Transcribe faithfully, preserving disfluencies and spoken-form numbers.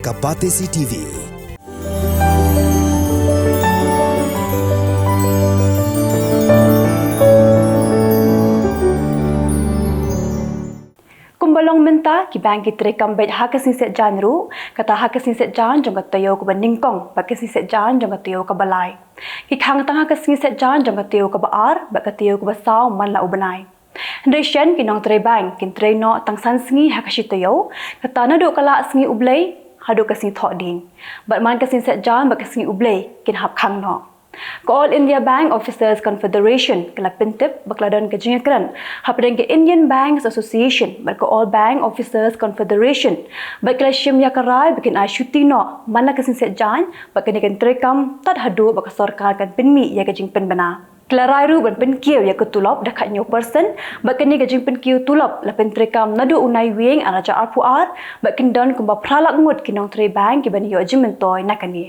A Batesi T V. Kumba long mynta, ki bank ki treikam beit ha ka sngi Sniawbhalang ruh, kata ha ka sngi Sniawbhalang jong ka taïew kaba nyngkong bad ka sngi Sniawbhalang jong ka taïew kaba lai. Ki khang tang ha ka sngi Sniawbhalang jong ka taïew kaba ar bad ka taïew kaba saw man la u bnai. Hynrei shen ki nongtrei bank kin trei noh tang san sngi ha ka shi taïew, kata naduh ka lad sngi U Blei haduh ka sngi Thohdieng. Bad man ka sngi Sniawbhalang bad ka sngi U Blei kin hap khang noh. Ka All India Bank Officers Confederation ka la pyntip ba ka la don ka jingïakren hapdeng ka Indian Banks Association bad ka All Bank Officers Confederation, bad ka la shim ïa ka rai ba kin ai shuti noh man la ka sngi Sniawbhalang, bad kane kan treikam tad haduh ba ka sorkar kan pynmih ïa ka jingpynbna. Ka la rai ruh ban pynkiew ïa ka tulop da khathynñiew percent, bad kane ka jingpynkiew tulop la pyntreikam naduh u Naiwieng ar hajar arphew ar, bad kin don kumba phra lak ngut ki nongtrei bank kiban ïoh jingmyntoi na kane.